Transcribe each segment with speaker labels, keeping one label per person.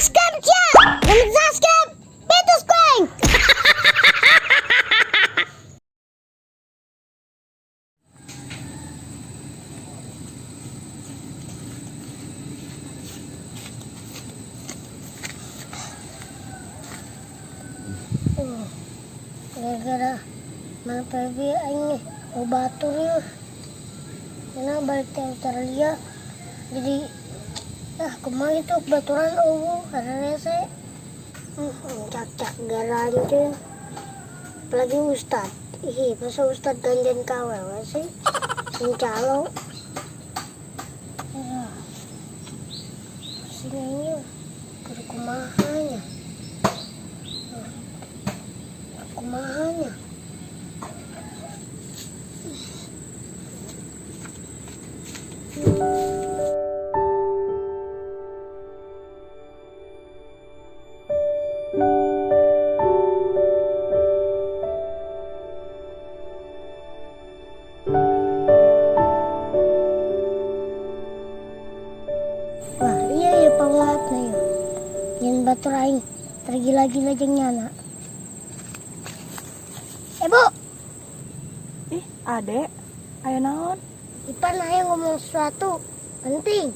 Speaker 1: Subscribe siya! Subscribe! Pitos Queen! Oh, gara-gara mana Pebi aing nih mau batur ya. Karena balik ke Australia, jadi ah kumaha itu baturan euweuh rese. Cacak garanceun. Apalagi ustad. Ih, masa ustad ganjen ka awewe sih? Sing calo. Ya. Pusing aing kudu kumaha nya. Kumaha nya. Wah, iya iya panguatna yeuh. Nyen batur aing tergila-gila jeung nyana. Eh, Bu,
Speaker 2: Ih, adek, aya naon?
Speaker 1: Ipan aya ngomong sesuatu penting.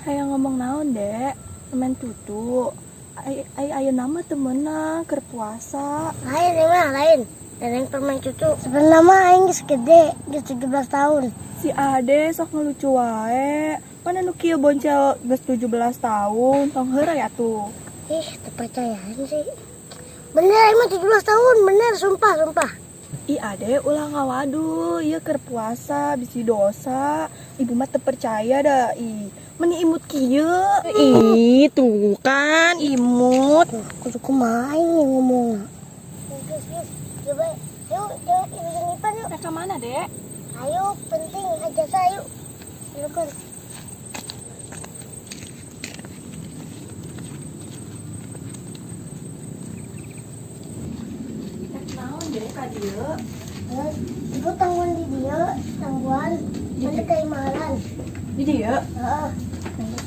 Speaker 2: Hayang ngomong naon, Dek? Permen cucu. Ai ai ayeuna mah teu meunang keur puasa.
Speaker 1: Lain emang lain. Dan yang permen cucu. Sebenarnya mah aing geus gede, geus 17 tahun.
Speaker 2: Si Ade sok ngelucu wae. Mana nu kieu boncel geus 17 tahun, tong heureuy atuh.
Speaker 1: Ih, teu percayaan sih. Bener emang 17 tahun, bener sumpah, sumpah.
Speaker 2: Ih Ade ulah ngawadul, ieu keur puasa bisi dosa. Ibu mah teu percaya dah. Ih, meni imut kieu. Ih, tuh kan imut.
Speaker 1: Tuh, kudu kumaha aing yang ngomong. Geus, geus, coba yuk, yuk, ibu jeung Ipan yuk.
Speaker 2: Rek ka mana, Dek?
Speaker 1: Ayo, penting aja saya yuk. Yuk, kan.
Speaker 2: Rek naon, Dek, ka dieu?
Speaker 1: Eh, ibu tangguhan di dieu, tangguhan. Mana keimanan.
Speaker 2: Di dieu?
Speaker 1: Heeh.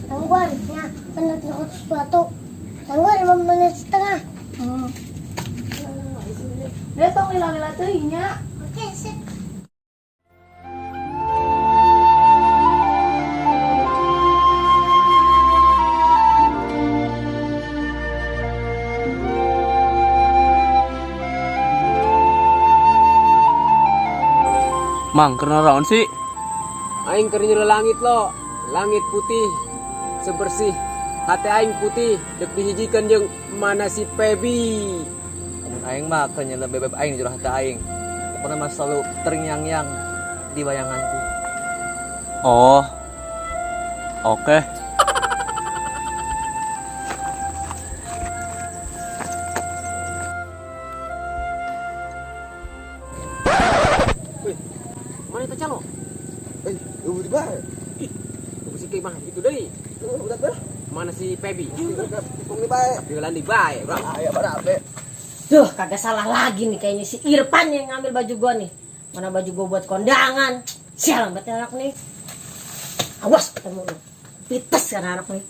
Speaker 1: Tangguhan, ya, bener nyokot sesuatu. Tangguhan 5 menit setengah.
Speaker 2: Dek, tong lila-lila teuing nya.
Speaker 1: Oke, sip.
Speaker 3: Mang, keur naon sih?
Speaker 4: Aing keur nyeleu langit lo, langit putih sebersih hati aing putih dek dihijikeun jeung mana si Pebi.
Speaker 5: Amun aing mah keur nyeleu bebeb aing di jero hati aing. Pokoknya mah selalu terngiang-ngiang di bayanganku.
Speaker 3: Oh. Oke.
Speaker 4: Wih, mana itu calo?
Speaker 6: Eh, udah bae.
Speaker 4: Ih, si mah gitu deui.
Speaker 6: Udah ber.
Speaker 4: Mana si Pebi?
Speaker 6: Kong di bae.
Speaker 4: Jalan di bae, bro.
Speaker 6: Aya barabe.
Speaker 7: Duh, kagak salah lagi nih kayaknya si Irfan yang ngambil baju gua nih. Mana baju gua buat kondangan. Sialan banget anak nih. Awas ketemu lu. Pites kan anak nih.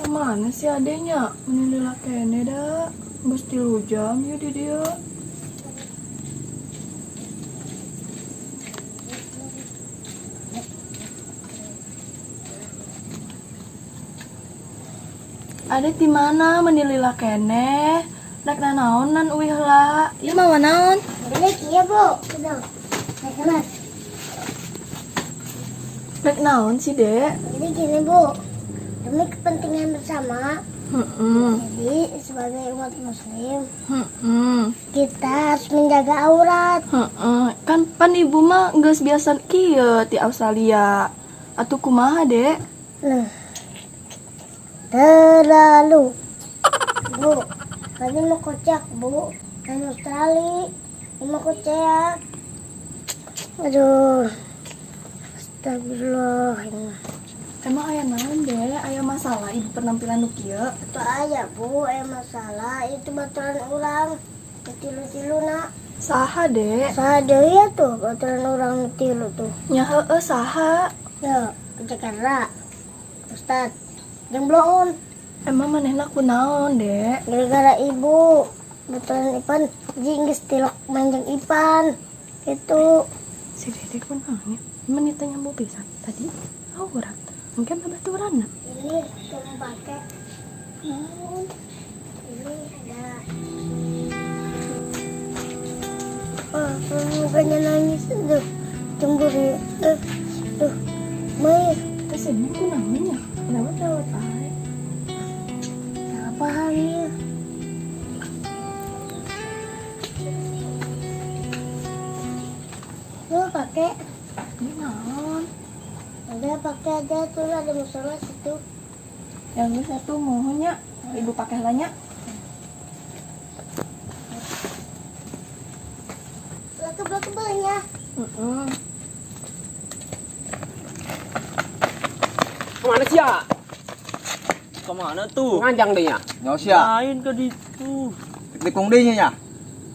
Speaker 2: Mana sih adenya? Meni lila kene dah. Geus 3 jam ya di dieu. Ade di mana meni lila kene? Rek nanaonan uih heula. Ieu mawa naon?
Speaker 1: Ini kia, Bu. Udah. Naik kelas.
Speaker 2: Rek naon sih, Dek?
Speaker 1: Jadi gini, Bu. Demi kepentingan bersama, jadi sebagai umat muslim, kita harus menjaga aurat.
Speaker 2: Heeh. Kan pan ibu mah geus biasa kieu ti Australia. Atuh kumaha, Dek?
Speaker 1: Nah, terlalu. Bu, tadi mau kocak, Bu. Dan Australia, ini mau kocak. Aduh. Astagfirullah.
Speaker 2: Emang aya naon, Dek? Aya masalah ibu penampilan nu kieu?
Speaker 1: Itu aja, Bu, aya masalah. Itu baturan orang. Tilu-tilu, nak.
Speaker 2: Saha, Dek?
Speaker 1: Saha deui ya tuh, baturan orang tilu tuh.
Speaker 2: Nya heueuh saha?
Speaker 1: Ya, Jakarta. Ustad, jeung bloon.
Speaker 2: Emang manehna kunaon, Dek?
Speaker 1: Gara-gara ibu. Betulan Ipan, jeung geus tilok main jeung Ipan. Gitu.
Speaker 2: Si Dede kunaon ya? Meni teu nyambung pisan tadi. Aurat. Mungkin babaturanna.
Speaker 1: Ini kamu pakai. Ini ada. Oh, mukanya nangis tuh. Cemburu. Tuh. Mai,
Speaker 2: Terus ini kunaon ya? Kenapa lewat ae?
Speaker 1: salah paham ya. Lu pakai,
Speaker 2: Ini naon?
Speaker 1: udah pakai aja tuh ada musola situ.
Speaker 2: Yang geus atuh muhun nya. Ibu pakai lah nya.
Speaker 1: Kebel-kebelnya.
Speaker 2: Heeh.
Speaker 4: Kemana sih ya?
Speaker 3: Kemana tuh?
Speaker 4: Nganjang deh ya.
Speaker 6: Nyawa sia.
Speaker 3: Lain ke ditu.
Speaker 6: Tikung deui nya.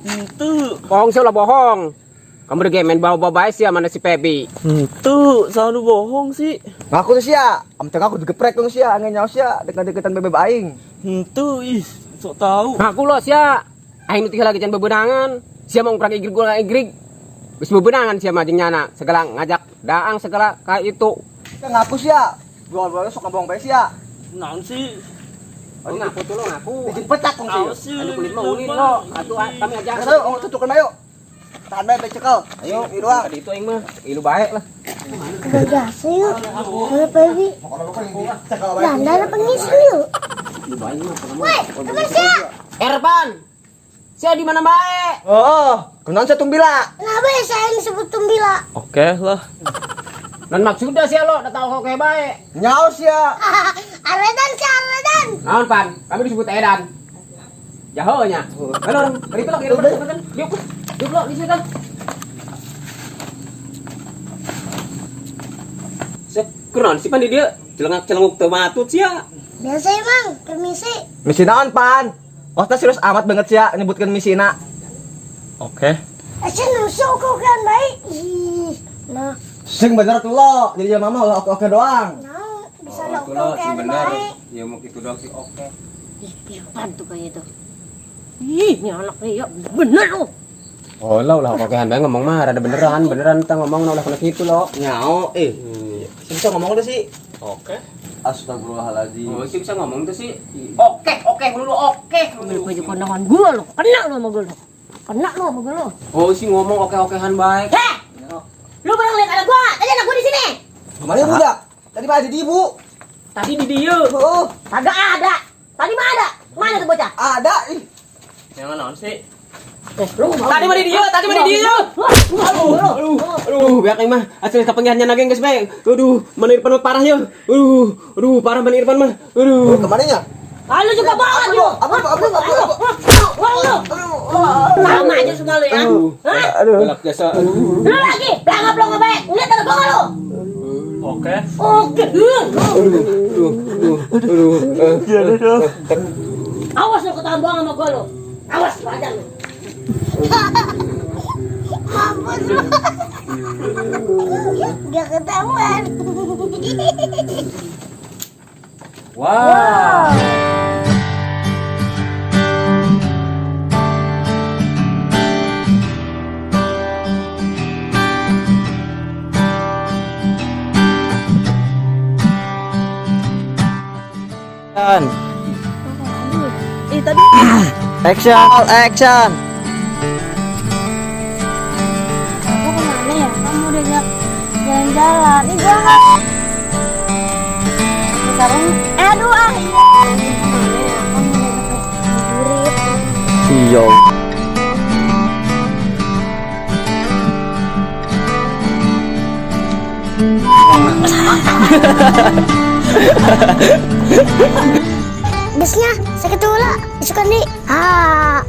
Speaker 3: Henteu.
Speaker 4: Bohong sih lah bohong. Kamu udah main bawa-bawa bae sih mana si Pebi.
Speaker 3: Henteu, selalu bohong sih.
Speaker 6: Ngaku tuh sia. Am teu ngaku digeprek tong sia, angin nyawa sia dekat-dekatan bebeb aing.
Speaker 3: Henteu, ih, sok tahu.
Speaker 4: Ngaku lo sia. Aing nu lagi jangan bebenangan. Sia mau ngurang igrig gua igrig. Geus bebenangan sia mah jeung nyana segala ngajak daang segala kayak itu.
Speaker 6: Teu ngaku sia. Dua-duanya sok ngebohong bae sia.
Speaker 3: Naon sih?
Speaker 4: Oh, ngaku tuh lo ngaku.
Speaker 6: Dijin pecak tong sia.
Speaker 3: Awas sih.
Speaker 4: Anu kulit mah ulin lo. Atuh kami ajak.
Speaker 6: Ayo, oh, tutukan ayo. Tahan bae cekel. Ayo, ieu doang.
Speaker 4: Tadi itu aing mah ilu bae lah.
Speaker 1: Udah biasa yuk. Mana Pebi? Nah, ada pengisi yuk. Woi, teman sia.
Speaker 4: Erpan. Sia di mana bae?
Speaker 6: Oh, kunaon sia tumbila?
Speaker 1: Kenapa ya saya yang sebut tumbila?
Speaker 3: Oke lah.
Speaker 4: Non maksudnya sia lo, udah tahu kok kayak bae.
Speaker 6: Nyawa sia.
Speaker 1: Aredan sia, aredan.
Speaker 4: Naon pan? Kami disebut Edan. Jahonya. Halo orang, dari itu lah, Irfan, diuk, diuk lo di situ. Kunaon sih pan di dia? Celengak-celenguk teu matut sia.
Speaker 1: Biasa emang, permisi.
Speaker 6: Misi naon pan? Osta serius amat banget sia nyebutkan misina.
Speaker 3: Oke.
Speaker 1: Asyik nusuk kau kan baik. Ih, nah,
Speaker 6: Sing bener tuh lo, jadi jelema mah ulah oke-oke doang.
Speaker 1: nah, bisa
Speaker 4: Oh,
Speaker 1: lo
Speaker 4: itu lo
Speaker 1: kau
Speaker 4: sing
Speaker 1: kan
Speaker 4: bener.
Speaker 1: baik.
Speaker 4: Ya mau gitu doang sih oke.
Speaker 7: Ih, Irfan tuh kayaknya tuh. Ih, ini anak nih ya bener lu.
Speaker 4: Oh, lo ulah okean bae ngomong mah rada beneran, beneran tah ngomong ulah kena kitu lo.
Speaker 6: Nyao, eh. Sing bisa ngomong tuh sih.
Speaker 3: Oke.
Speaker 6: Astagfirullahaladzim.
Speaker 4: Oh, sih bisa ngomong tuh sih. Oke, oke dulu oke.
Speaker 7: Ambil baju kondangan gua lu, kena lu sama gua lu. Kena lu sama gua lu.
Speaker 4: Oh, sih ngomong oke-okean bae.
Speaker 7: Heh! Lu pernah lihat anak gua nggak? Tadi anak gua di sini.
Speaker 6: Kemana budak? Tadi mah ada di ibu.
Speaker 4: Tadi di dieu.
Speaker 6: Oh,
Speaker 7: Kagak ada. Tadi mah ada. Mana tuh bocah?
Speaker 6: ada. Ih.
Speaker 3: Yang naon sih?
Speaker 7: Eh, lu mau.
Speaker 4: Tadi mah di dieu, tadi mah di dieu.
Speaker 7: Aduh,
Speaker 4: Aduh, aduh, biak aing mah asli kapenggihannya nage geus bae. Aduh, mana Irfan mah parah ya. Aduh, aduh, parah mana Irfan mah. Aduh.
Speaker 6: Kemana nya?
Speaker 7: Ah, lu juga bohong lu.
Speaker 6: Apa apa apa apa.
Speaker 7: Bohong lu. Sama aja semua lu ya. Hah?
Speaker 6: Aduh.
Speaker 4: Galak jasa. Aduh.
Speaker 7: Lu lagi, belanga-belanga baik. Ngeliat anak gua nggak lu?
Speaker 3: Oke.
Speaker 7: Oke.
Speaker 4: Aduh, aduh, aduh.
Speaker 7: Awas lu ketahuan bohong sama gua lu. Awas lu aja lu.
Speaker 1: Mampus lu. Gak ketahuan.
Speaker 4: Wow.
Speaker 2: Ih, tadi
Speaker 5: Action, action.
Speaker 1: Aku kemana ya? Kamu udah ajak jalan-jalan. Ih, gua nggak. Sekarang, aduh ah. Iya. Kemana ya? Kamu udah ajak ngabuburit.
Speaker 5: Iya.
Speaker 1: Bisnya sakit tuh lah. Isukan di. Ah.